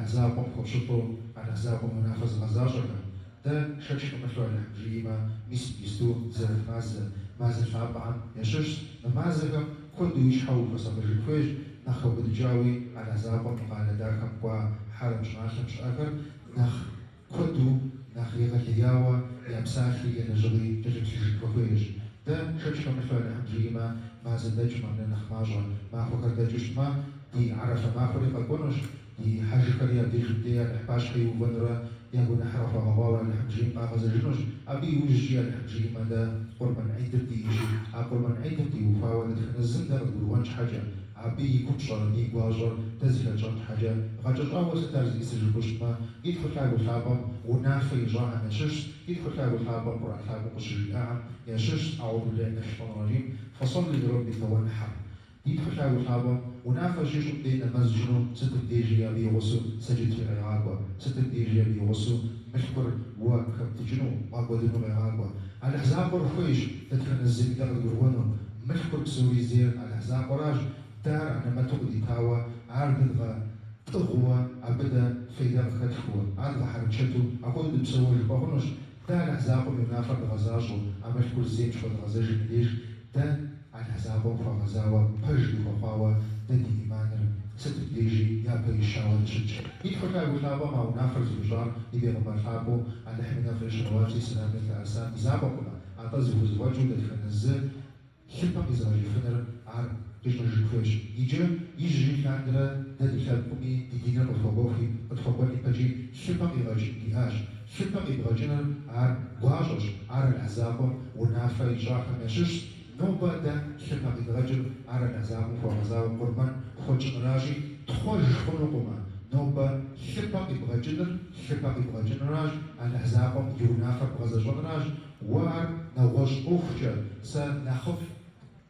Алыхь закъуэм хуэпщылӏу, Алыхь закъуэм и унафэ зыгъэзащӏэхэ, дэ шэч хэмылъу Алыхьым жиӏэмэ, мис иджысту дызэрыт мазэ, мазэ лъапӏэхэм ящыщщ. Мы мазэхэм куэду уи щхьэ ухуэсакъыжын хуейщ, нэхъ хэубыдыкӏауи Алыхь закъуэм и къалэ дахэм кӏуа Хьэрэм щӏыналъэм щыӏэхэр нэхъ куэду, нэхъ егъэлеяуэ я псалъи я лэжьыгъи кӏэлъыплъыжын хуэхуейщ. Дэ, шэч хэмылъу Алыхьым жиӏэмэ, мазэ дэкӏмэ, е нэхъ мащӏэ махуэхэр дэкӏыу щытмэ, ди Арэфэ махуэри къэкӏуэнущ, ди хьэжыхэри абдежым дей Алыхь пащхьэ иувэнурэ я гуэныхьыр къыхуагъэгъуауэ Алыхьым жиӏэм къагъэзэжынущ. Абы иужькӏи Алыхьым жиӏэмэ, дэ Къурмэн Гьидыр диӏэщи, а Къурмэн Гьидым теухуауэ дэтхэнэ зым дэ къыдгурыӏуэн щхьэкӏэ, Абы и купщӏэр, абы и гуащӏэр дэ зыхэтщӏэн щхьэкӏэ, гъэкӏэщӏауэ сыт ар зиӏысыр жыпӏэу щытмэ, ди Тхьэу Лъагэу Лъапӏэм унафэ ищӏахэм ящыщщ, ди Тхьэу Лъагэу Лъапӏэм Къурӏэн лъапӏэм къыщыжиӏахэм ящыщщ, Аӏузу биллахи минэш шейтӏани рэджим, фэсэлли лирэббикэ уэнхьэр. Ди Тхьэу Лъагэу Лъапӏэм унафэ щищӏым дей нэмэз щӏыну сытым дежи абы и гъусэу сэджытри къегъакӏуэ, сытым дежи абы и гъусэу мылъкур уэ хэптыкӏыну, бгъэкӏуэдыну къегъакӏуэ. Алыхь закъуэр хуейщ дэтхэнэ зыми дэ къыдгурыӏуэну. Мылъкур псори зейр Алыхь закъуэращ, дэ ар анэмэту къыдитауэ, ар дэ дгъэтӏыгъууэ, абы дэ фейдэ къыхэтхыуэ, ар дгъэхьэрычэту апхуэдэу дыпсэууэ жыпӏэ хъунущ. Дэ Алыхь закъуэм и унафэр дгъэзащӏэу, а мылъкур зейм щыхуэдгъэзэжым и деж, дэ Алыхь закъуэм хуэгъэзауэ, пэж дыхуэхъуауэ, дэ ди ӏиманыр сытым дежи япэ ищауэ дыщытщ. Ди Тхьэу Лъагэу Лъапӏэм а унафэр зыхуищӏар ди бегъымбар лъапӏэу Алыхьым и нэфӏри щэлэуатри сэламри зылъэӏэсам и закъуэкъымэ, атӏэ зыхузэфӏэкӏыу дэтхэнэ зы лъыпэ къизыгъэкӏыфыныр ар къищӏэжын хуейщ. Иджы ижь-ижьыж лъандэрэ дэ ди лъэпкъми ди диныр къытхуэкӏуэхуи, къытхуэкӏуэн ипэкӏи лъыпэ къигъэкӏын диӏащ. Лъыпэ къибгъэкӏыныр ар гуащӏэщ, ар Алыхь закъуэм унафэ ищӏахэм ящыщщ. Нобэ дэ лъыпэ къидгъэкӏыр ар Алыхь закъуэм хуэгъэзауэ къурмэн хуэтщӏынращи, тхъуэж хъунукъымэ. Нобэ лъыпэ къибгъэкӏыныр лъыпэ къибгъэкӏынращ, Алыхь закъуэм и унафэр бгъэзэщӏэнращ. Уэ ар нэгъуэщӏ ӏуэхукӏэ, сэ нэхъыфӏ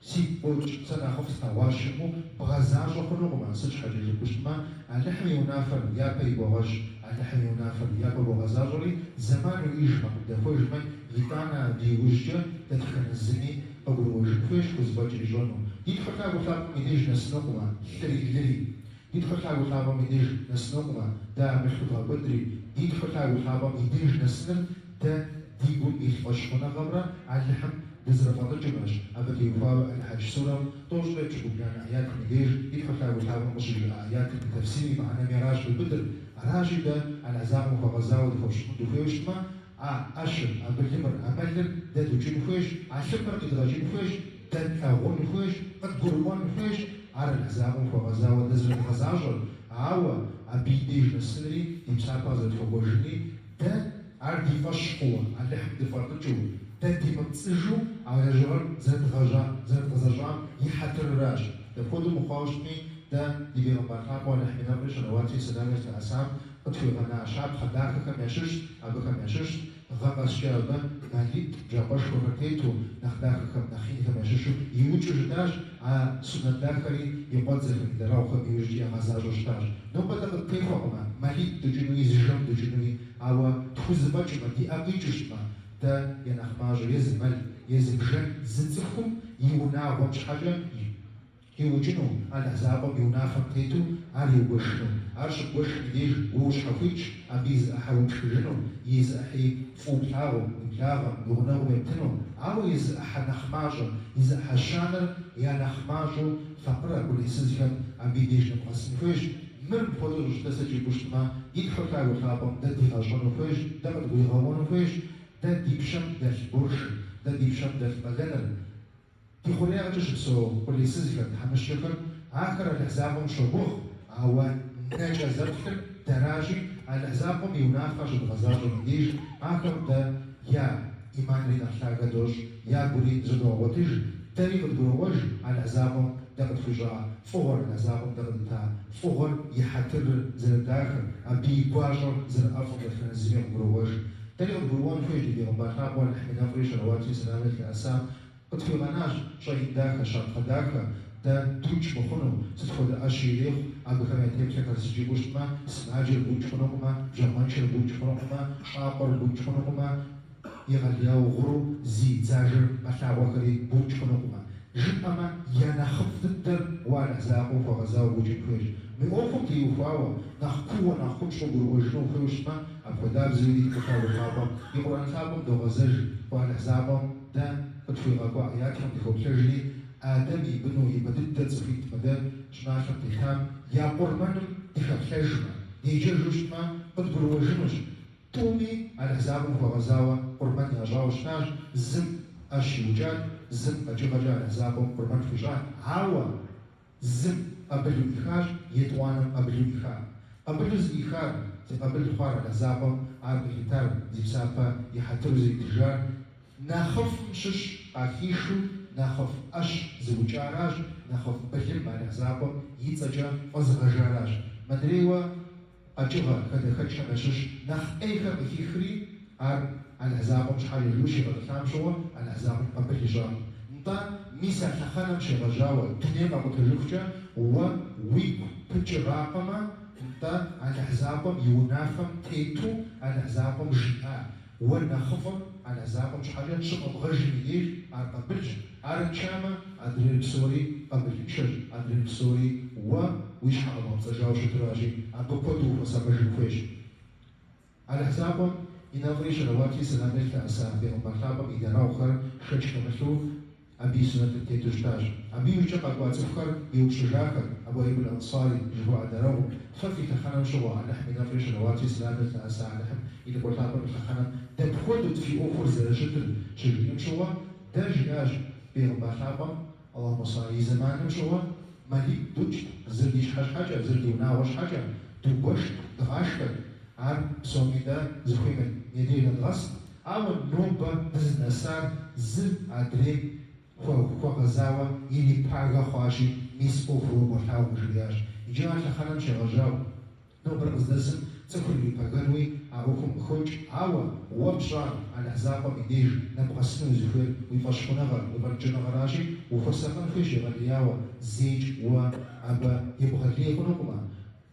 сигу къокӏ, сэ нэхъыфӏ слъэгъуащ жыпӏэу бгъэзащӏэ хъунукъымэ, сыт щхьэкӏэ жыпӏэу щытмэ, Алыхьым и унафэр япэ ибогъэщ, Алыхьым и унафэр япэ богъэзащӏэри, зэман уиӏэжмэ, къыбдэхуэжмэ, итӏанэ абы иужькӏэ дэтхэнэ зыми къыгурыӏуэжын хуейщ хузэфӏэкӏыр ищӏэну. Ди Тхьэу Лъагэу Лъапӏэм и деж нэсынукъымэ, лъыри лыри. Ди Тхьэу Лъагэу Лъапӏэм и деж нэсынукъымэ, дэ а мылъку дгъэкӏуэдри, ди Тхьэу Лъагэу Лъапӏэм и деж нэсыныр дэ ди гум илъ фӏэщхъуныгъэмрэ Алыхьым дызэрыфӏэлӏыкӏымрэщ. Абы теухуауэ Аль-Хьэдж сурэм тӏощӏрэ епщыкӏубланэ аятым и деж ди Тхьэу Лъагэу Лъапӏэм къыщыжиӏа аятым и тэфсирым и мыхьэнэми аращ къиубыдыр. Аращи, дэ Алыхь закъуэм хуэгъэзауэ дыхуэпщылӏыну дыхуейуэ щытмэ, а ӏэщыр, а былымыр, а мэлыр дэ дукӏын хуейщ, а лъыпэр къидгъэкӏын хуейщ, дэ тлъагъун хуейщ, къыдгурыӏуэн хуейщ, ар Алыхь закъуэм хуэгъэзауэ дэ зэрыдгъэзащӏэр, ауэ абы и деж нэсынри, ди псапэ къызэрытхуэкӏуэжынри дэ ар ди фӏэщ хъууэ, Алыхьым дыфӏэлӏыкӏыу, дэ димыпцӏыжу а лэжьыгъэр зэрыдгъэзэщӏам и хьэтырыращ. Дапхуэдэу мыхъуауэ щытми, дэ ди бегъымбар лъапӏэу Алыхьым и нэфӏри щэлэуатри сэламри зылъэӏэсам къытхуигъэна щапхъэ дахэхэм ящыщщ, абыхэм ящыщщ гъэ къэскӏэ абы мэлитӏ бжьакъуэшхуэхэр тету, нэхъ дахэхэм, нэхъ инхэм ящыщу иукӏыу щытащ, а суннэт дахэри и къуэдзэхэм, и дэрэгъухэм иужькӏи ягъэзащӏэу щытащ. Нобэ дэ къыттехуэкъымэ, мэлитӏ дукӏынуи, зы жэм дукӏынуи, ауэ тхузэфӏэкӏмэ, ди ӏэ къикӏыу щытмэ, дэ я нэхъ мащӏэу е зы мэл, е зы бжэн зы цӏыхум и унагъуэм щхьэкӏэ иукӏыну, Алыхь закъуэм и унафэм тету ар иугуэшыну. Ар щыбгуэшым и деж уэ ущхьэхуитщ абы и зы ӏыхьэ уэ пшхыжыну, и зы ӏыхьи фӏыуэ плъагъуу, уи благъэм, уи гъунэгъум ептыну, ауэ и зы ӏыхьэ нэхъ мащӏэ, и зы ӏыхьэ щанэр я нэхъ мащӏэу факъырэ къулейсызхэм абы и деж нэбгъэсын хуейщ. Мыр мыпхуэдэу щӏыщытыр сыт жыпӏэу щытмэ, ди Тхьэу Лъагэу Лъапӏэм дэ дигъэщӏэну хуейщ, дэ къыдгуригъэӏуэну хуейщ, дэ ди пщэм дэлъ боршыр, дэ ди пщэм дэлъ къалэныр. Ди хъуреягъкӏэ щыпсэу къулейсызхэр, тхьэмыщкӏэхэр, ахэр Алыхь закъуэм щогугъ, ауэ нэкӏэ зэплъыр дэращи, Алыхь закъуэм и унафэр щыдгъэзащӏэм и деж, ахэм дэ я ӏиманри нэхъ лъагэ дощӏ, ягури зыдогъэгъуэтыж, дэри къыдгуроӏуэж Алыхь закъуэм дэ къытхуищӏа фӏыгъуэр, Алыхь закъуэм дэ къыдита фӏыгъуэр и хьэтырыр зэрыдахэр, абы и гуащӏэр зэрыӏэфӏыр дэтхэнэ зыми къыгуроӏуэж. Дэри къыдгурыӏуэн хуейщ ди бегъымбар лъапӏэу Алыхьым и нэфӏри щэлэуатри сэламри зылъэӏэсам къытхуигъэнащ щӏэин дахэ, щапхъэ дахэ, дэ дукӏ мыхъуну, сыт хуэдэ ӏэщи ирехъу, абыхэм я теплъэхэр сыт жыпӏэу щытмэ, сымаджэр букӏ хъунукъымэ, бжьакъуэншэр букӏ хъунукъымэ, щӏакъуэр букӏ хъунукъымэ, егъэлеяуэ гъуру зи дзажэр къэлъагъуэхэри букӏ хъунукъымэ. Жыпӏэмэ, я нэхъыфӏ дыдэр уэ Алыхь закъуэм хуэгъэзауэ букӏын хуейщ. Мы ӏуэхум теухуауэ нэхъ кууэ, нэхъ купщӏэу гурыӏуэжыну ухуейуэ щытмэ, апхуэдабзэуи ди Тхьэу Лъагэу Лъапӏэм и Къурӏэн лъапӏэм догъэзэж, Къуэ Алыхь закъуэм дэ къытхуигъэкӏуа ӏэятхэм дыхоплъэжри, Адэм и быну ипэ дыдэ цӏыхуитӏ мы дэ щӏыналъэм тетам я къурмэным дыхэплъэжмэ, деджэжу щытмэ, къыдгурыӏуэжынущ, Тӏуми Алыхь закъуэм хуэгъэзауэ къурмэн ящӏауэ щытащ, зым ӏэщ иукӏат, зым къэкӏыгъэкӏэ Алыхь закъуэм къурмэн хуищӏат, ауэ зым къабылу ӏихащ, етӏуанэм къабылу ӏихакъым. Къабылу зыӏихар, зи къабыл хъуар Алыхь закъуэм ар къилъытар, зи псапэ и хьэтыру зритыжар, нэхъыфӏым щыщ къахишу нэхъыфӏ ӏэщ зыукӏаращ, нэхъыфӏ былым Алыхь закъуэм и цӏэкӏэ фӏэзыгъэжаращ. Мыдрейуэ къэкӏыгъэ хадэхэкӏхэм ящыщ нэхъ ӏейхэр къыхихри, ар Алыхь закъуэм щхьэкӏэ жиӏэу щигъэтӏылъам щыгъуэ, Алыхь закъуэм къабыл ищӏакъым. Нтӏэ, мис а лъэхъэнэм щегъэжьауэ дунейр къэкъутэжыхукӏэ уэ уигу пыкӏыракъымэ, нтӏэ, Алыхь закъуэм и унафэм тету Алыхь закъуэм жиӏа уэ нэхъыфӏыр Алыхь закъуэм щхьэкӏэ щыфӏэбгъэжым и деж ар къабылщ, арыншамэ, адрейр псори къабылыншэщ, адрейр псори уэ уи щхьэ къэбгъэпцӏэжауэ щытуращи, абы куэду ухуэсакъыжын хуейщ. Алыхь закъуэм и нэфӏри щэлэуатри сэламри лъэӏэса бегъымбар лъапӏэм и дарэгъухэр шэч хэмылъу абы и сунэтым тету щытащ. Абы иужькӏэ къэкӏуа цӏыхухэр еупщӏыжахэт Абу Аюб аль-Ансари жыхуаӏэ дарэгъум, Фэ фи лъэхъэнэм щыгъуэ Алыхьым и нэфӏри щэлэуатри сэламри лъэӏэса Алыхьым и лӏыкӏуэ лъапӏэм и лъэхъэнэм дапхуэдэут фи ӏуэхур зэрыщытыр? щыжиӏэм щыгъуэ, Дэ, жиӏащ бегъымбар лъапӏэм, Аллахьумэ салли, и зэманым щыгъуэ мэлитӏ дукӏт, зыр ди щхьэ щхьэкӏэ, зыр ди унагъуэ щхьэкӏэ, дугуэшт, дгъашхэт, ар псоми дэ зыхуейм я деж нэдгъэст, ауэ нобэ дызынэсар зыр адрейм хуэгъэзауэ ирипагэ хъуащи, мис ӏуэхур уэ болъагъу, къыжриӏащ. Иджы а лъэхъэнэм щегъэжьауэ. Нобэр къыздэсым цӏыхур ирипэгэнуи а ӏуэхум къыхокӏ, ауэ уэ пщӏар Алыхь закъуэм и деж нэбгъэсыну узыхуейр уи фӏэщхъуныгъэр, уи фӏэлӏыкӏыныгъэращи, ухуэсакъын хуейщ егъэлеяуэ, зэикӏ уэ абы ебгъэлей хъунукъымэ.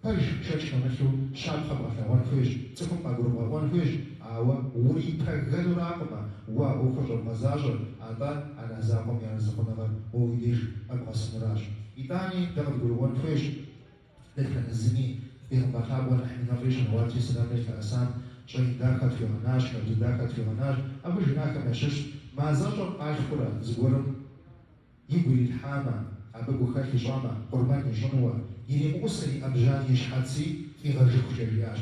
Пэж, шэч хэмылъу, щапхъэ бгъэлъэгъуэн хуейщ, цӏыхум къагурыбгъэӏуэн хуейщ, ауэ урипэгэнуракъымэ уэ а ӏуэхур щӏэбгъэзащӏэр, атӏэ Алыхь закъуэм и арэзыхъуныгъэр уэ уи деж къэбгъэсынуращ. Итӏани дэ къыдгурыӏуэн хуейщ, Дэтхэнэ зыми бегъымбар лъапӏэу Алыхьым и нэфӏри щэлэуатри сэламри лъэӏэсам щӏэин дахэ тхуигъэнащ, хабзэ дахэ тхуигъэнащ. Абы жиӏахэм ящыщщ, мазэщӏэр къалъхурэ зыгуэрым игу ирилъхьамэ, абы гухэлъ ищӏамэ, къурмэн ищӏынуэ, иремыӏусэ и ӏэбжьани и щхьэци фӏигъэжыхукӏэ, жиӏащ.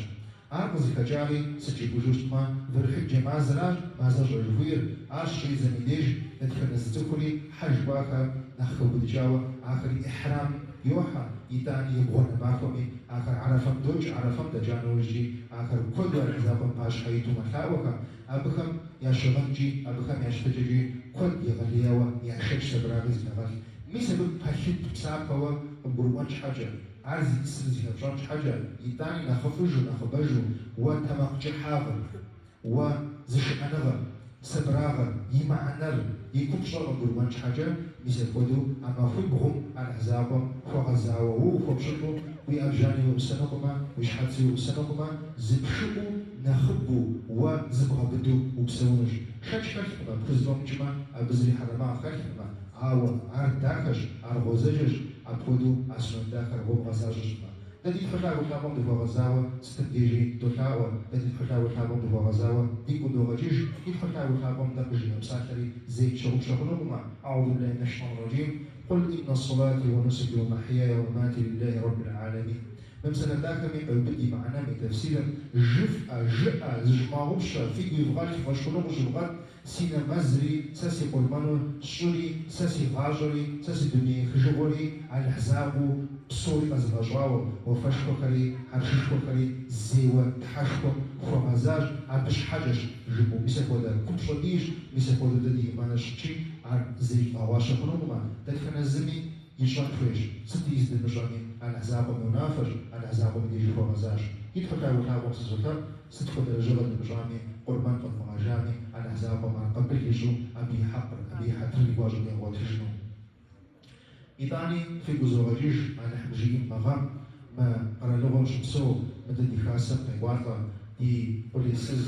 Ар къызыхэкӏари сыт жыпӏэжу щытмэ, Зуль-Хьиджджэ мазэращ, мазэщӏэ жыхуиӏэр, ар щыщӏидзэм и деж дэтхэнэ зы цӏыхури хьэж кӏуахэр нэхъ хэубыдыкӏауэ ахэри ӏихьрам йохьэ, итӏани ебгъуанэ махуэми ахэр Арэфэм докӏ, Арэфэм дэкӏа нэужькӏи ахэр куэду Алыхь закъуэм пащхьэ иту мэлъаӏуэхэ, абыхэм я щыгъынкӏи, абыхэм я щытыкӏэкӏи куэд егъэлеяуэ яшэч сабырагъи зыхагъэлъ. Мис абы пэлъыт псапэуэ къыбгурыӏуэн щхьэкӏэ. Ар зиӏысыр зыхэпщӏэн щхьэкӏэ, итӏани нэхъыфӏыжу, нэхъыбэжу уэ тэмакъкӏыхьагъыр, уэ зышыӏэныгъэр, сабырагъэр, и мыхьэнэр, и купщӏэр къыбгурыӏуэн щхьэкӏэ, мис апхуэдэу а махуибгъум Алыхь закъуэм хуэгъэзауэ уэ ухуэпщылӏу, уи ӏэбжьани уеӏусэнукъымэ, уи щхьэци уеӏусэнукъымэ, зыпшыӏэу, нэхъыбэу уэ зыбгъэбыдэу упсэунущ. Шэч хэлъкъымэ, пхузэфӏэмыкӏмэ, абы зыри хьэрэмагъ хэлъкъымэ, ауэ ар дахэщ, ар гъуэзэджэщ, Апхуэдэу а сунэт дахэр уэ бгъэзащӏэу щытмэ. Дэ ди Тхьэу Лъагэу Лъапӏэм дыхуэгъэзауэ сытым дежи долъаӏуэ, дэ ди Тхьэу Лъагэу Лъапӏэм дыхуэгъэзауэ дигу къыдогъэкӏыж, ди Тхьэу Лъагэу Лъапӏэм дэ къыжиӏэ псалъэри зэи тщыгъупщэ хъунукъымэ, Аӏузу биллахи минэш шейтӏани рэджим, Къул иннэ сэлати уэ нусуки уэ махьяя уэ мамати лиллахи рэббил гьалэмин. Мы псалъэ дахэми къеубыд и мыхьэнэм, и тэфсирым, Жыфӏэ, жыӏэ, зыщывмыгъэгъупщэ, фигу ивгъэлъ, фӏэщхъуныгъэу щывгъэт, Си нэмэзри, сэ си къурмэну сщӏыри, сэ си гъащӏэри, сэ си дуней ехыжыгъуэри Алыхь закъуэу псори къэзыгъэщӏауэ, уафэшхуэхэри хьэршышхуэхэри зейуэ Тхьэшхуэм хуэгъэзащ, абы щхьэкӏэщ жыпӏэу. Мис апхуэдэ купщӏэ диӏэщ, мис апхуэдэу дэ ди ӏиманыр щытщи, ар зэи дгъэгъуащэ хъунукъымэ, дэтхэнэ зыми ищӏэн хуейщ, сыт иӏыс дымыщӏэми, Алыхь закъуэм и унафэщ, Алыхь закъуэм и дежи хуэгъэзащ. Ди Тхьэу Лъагэу Лъапӏэм сызолъэӏу, сыт хуэдэ лэжьыгъэ дымыщӏами, къурмэн фӏэдмыгъэжами, Алыхь закъуэм ар къабыл ищӏу, абы и хьэкъыр, абы и хьэтырыр и гуащӏэм дигъэгъуэтыжыну. Итӏани фигу къызогъэкӏыж, Алыхьым жиӏэм мы гъэм, мы къэралыгъуэм щыпсэу, мыдэ ди хасэм къекӏуалӏэ, ди къулейсыз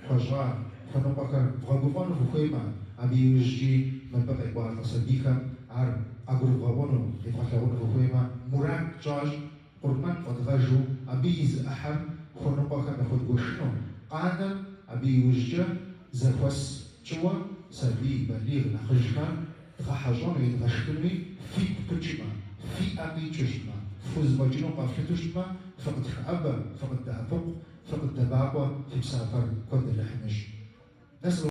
хуэщӏа хуэныкъуэхэр вгъэгуфӏэну фыхуеймэ, абы иужькӏи мыбы къекӏуалӏэ сабийхэм ар къагурывгъэӏуэну, евгъэлъагъуну фыхуеймэ, мурад тщӏащ. къурмэн фӏэдгъэжу абы и зы ӏыхьэр хуэныкъуэхэм яхуэдгуэшыну, къанэр абы иужькӏэ зэхуэс тщӏыуэ сабий, балигъ нэхъыжьхэр дгъэхьэщӏэну, едгъэшхынуи фигу пыкӏмэ, фи ӏэ къикӏыу щытмэ, фхузэфӏэкӏыну къэфлъыту щытмэ, фыкъытхэӏэбэ, фыкъыддэӏэпыкъу, фыкъыддэбакъуэ, фи псапэр куэд Алыхьым ищӏ.